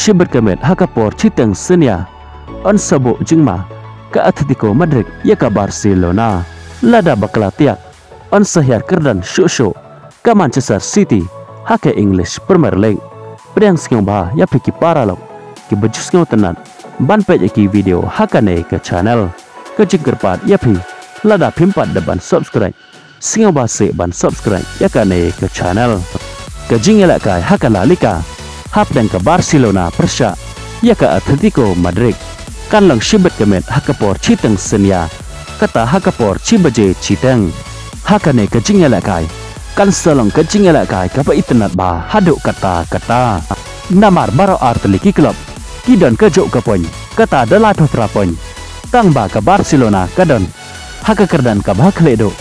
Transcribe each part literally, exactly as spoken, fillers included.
Shibit ka miet ha ka por shiteng synñia yn sa buh jingma ka Atletico Madrid ïa ka Barcelona. Lada ba kylla tiak yn sa hiar kyrdan shuh shuh ka Manchester City ha ka English Premier League. Pdiang sngewbha ïa phi ki paralok kiba ju sngewtynnat ban peit ïa ki video ha kane ka channel. Ka jingkyrpad ïa phi, lada phim pat da ban subscribe, sngewbha seh ban subscribe ïa kane ka channel. Ka jingïalehkai ha ka La Liga hapdeng ka Barcelona pyrshah ïa ka Atletico Madrid kan long shibit ka miet ha ka por shiteng synñia, kata ha ka por shi baje shiteng. Ha kane ka jingïalehkai kan sa long ka jingïalehkai kaba itynnat bha haduh katta katta. Namar baroh ar tylli ki club ki don kajuh ka point, kata da laiphew phra point. Tang ba ka Barcelona ka don ha ka kyrdan kaba ha khlieh duh,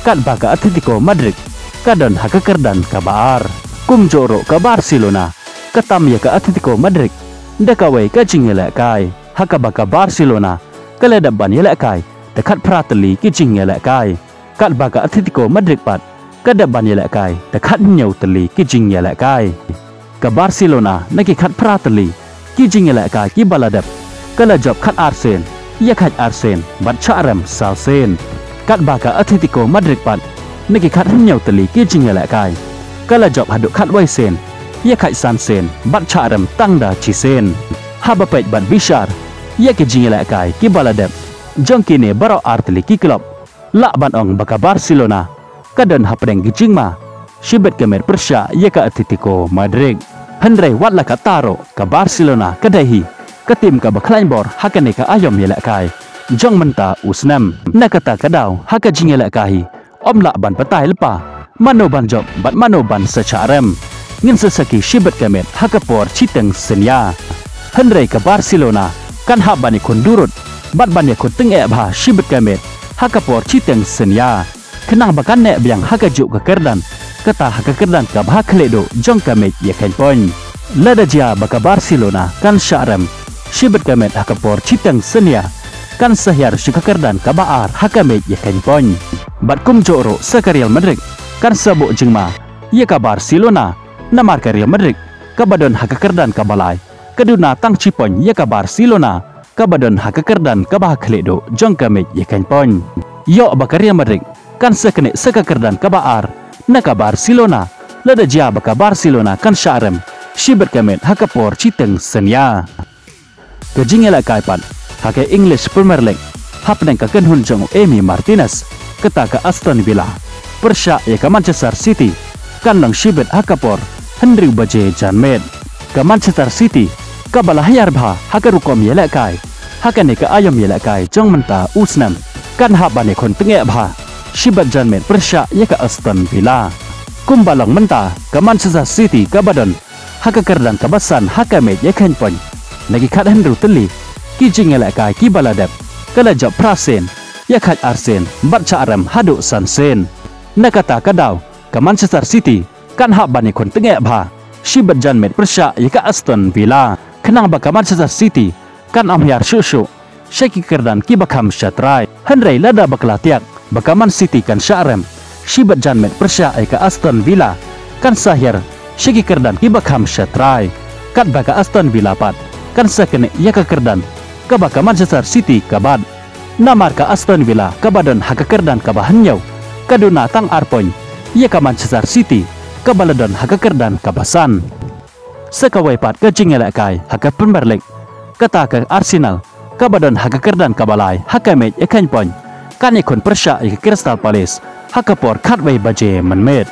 katba ka Atletico Madrid ka don ha ka kyrdan kaba ar. Kumjuh ruh ka Barcelona ka tam ïa ka Atletico Madrid da kawei ka jingïalehkai, ha kaba ka Barcelona ka la dep ban ïalehkai da khatphra tylli ki jingïalehkai, katba ka Atletico Madrid pat ka dep ban ïalehkai da khathynñiew tylli ki jingïalehkai. Ka Barcelona na ki khatphra tylli ki jingïalehkai kiba la dep ka la jop khatar sien, ïakhaid ar sien bad shah rem saw sien. Katba ka Atletico Madrid pat na ki khathynñiew tylli ki jingïalehkai ka la jop haduh khatwei sien, ïakhaid san sien bad shah rem tang da shi sien. Haba peit bad bishar ïa ki jingïalehkai kiba la dep jong kine baroh ar tylli ki club, lah ban ong ba ka Barcelona ka don hapdeng ki jingma shibit ka miet pyrshah ïa ka Atletico Madrid. Hynrei wat la katta ruh ka Barcelona ka dei hi ka team kaba khlaiñ bor ha kane ka aïom ïalehkai jong mynta u snem. Na kata ka daw ha ka jingïalehkai hi ym lah ban batai lypa mano ban jop bad mano ban sa shah rem. Ngin sa sakhi shibit ka miet ha ka por shiteng synñia. Hynrei ka Barcelona kan hap ban ïakhun durut bad ban ïakhun tyngeh bha shibit ka miet ha ka por shiteng synñia, khnang ba kan neh biang ha kajuh ka kyrdan, kata ha ka kyrdan kaba ha khlieh duh jong ka mej ïakhein point. Lada jia ba ka Barcelona kan shah rem shibit ka miet ha ka por shiteng synñia, kan sa hiar sha ka kyrdan kaba ar ha ka mej ïakhein point. Bad kumjuh ruh sa ka Real Madrid kan sa buh jingma ïa ka Barcelona, namar ka Real Madrid kaba don ha ka kyrdan kaba lai ka duna tang shi point ïa ka Barcelona kaba don ha ka kyrdan kaba ha khlieh duh jong ka mej ïakhein point. Ïoh ba ka Real Madrid kan sa knieh sa ka kyrdan kaba ar na ka Barcelona lada jia ba ka Barcelona kan shah rem shibit ka miet ha ka por shiteng synñia. Ka jingïalehkai pat ha ka English Premier League hapdeng ka kynhun jong u Emi Martinez, kata ka Aston Villa pyrshah ïa ka Manchester City kan long shibit ha ka por hynriew baje janmiet. Ka Manchester City kaba la hiar bha ha ka rukom ïalehkai ha kane ka aïom ïalehkai jong mynta u snem, kan hap ban ïakhun tyngeh bha shibit janmiet pyrshah ïa ka Aston Villa. Kumba long mynta ka Manchester City kaba don ha ka kyrdan kaba san ha ka mej ïakhein point na ki khathynriew tylli ki jingïalehkai kiba la dep, ka la jop phra sien, ïakhaid ar sien bad shah rem haduh san sien. Na kata ka daw ka Manchester City kan hap ban ïakhun tyngeh bha shibit janmiet pyrshah ïa ka Aston Villa, khnang ba ka Manchester City kan ym hiar shuh shuh sha ki kyrdan kiba kham sha trai. Hynrei lada ba kylla tiak ba ka Man City kan shah rem shibit janmiet pyrshah ïa ka Aston Villa, kan sa hiar sha ki kyrdan kiba kham sha trai, katba ka Aston Villa pat kan sa knieh ïa ka kyrdan kaba ka Manchester City ka bat. Namar ka Aston Villa kaba don ha ka kyrdan kaba hynñiew ka duna tang ar point ïa ka Manchester City kaba la don ha ka kyrdan kaba san. Sa kawei pat ka jingïalehkai ha ka Premier League, kata ka Arsenal kaba don ha ka kyrdan kaba lai ha ka mej ïakhein point kan ïakhun pyrshah ïa ka Crystal Palace ha ka por khatwei baje mynmiet.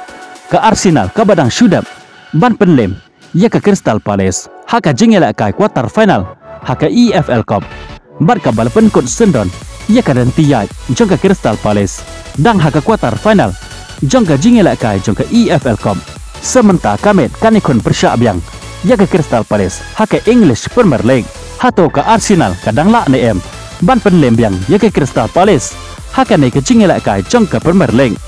Ka Arsenal kaba dang shu dep ban pynlem ïa ka Crystal Palace ha ka jingïalehkai quarter final ha ka E F L Cup, bad kaba la pynkut syndon ïa ka rynti ïaid jong ka Crystal Palace dang ha ka quarter final jong ka jingïalehkai jong ka E F L Cup. Sa mynta ka mej kan ïakhun pyrshah biang ïa ka Crystal Palace ha ka English Premier League. Hato ka Arsenal ka dang lah ne em ban pynlem biang ïa ka Crystal Palace ha kane ka jingïalehkai jong ka Premier League?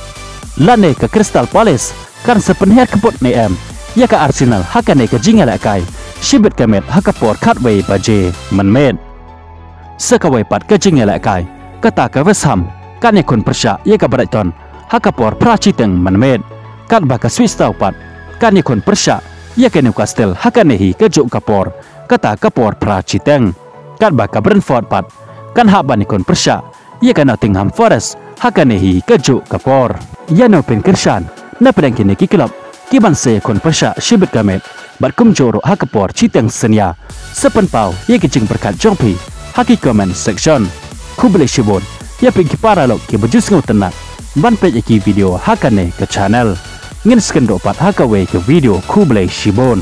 Lane ka Crystal Palace kan sa pynhiar kput ne em ïa ka Arsenal ha kane ka jingïalehkai shibit ka miet ha ka por khatwei baje mynmiet? Sa kawei pat ka jingïalehkai, kata ka West Ham kan ïakhun pyrshah ïa ka Brighton ha ka por phra shiteng mynmiet, katba ka Ipswich Town pat kan ïakhun pyrshah ïa ka Newcastle ha kane hi kajuh ka por. kata ka por phra shiteng. Katba ka Brentford pat kan hap ban ïakhun pyrshah ïa ka Nottingham Forest ha kane hi kajuh ka por. Ïa no pynkyrshan na pdeng kine ki club ki ban sa ïakhun pyrshah shibit ka met bad kumjuh ruh ha ka por shiteng synñia, sa pynpaw ïa ki jingpyrkhat jong phi ha ki comment section. Khublei shibun ïa phi ki paralok kiba ju sngewtynnat ban peit ïa ki video ha kane ka channel. Ngin sa ïakynduh pat ha kawei ka video. Khublei shibun.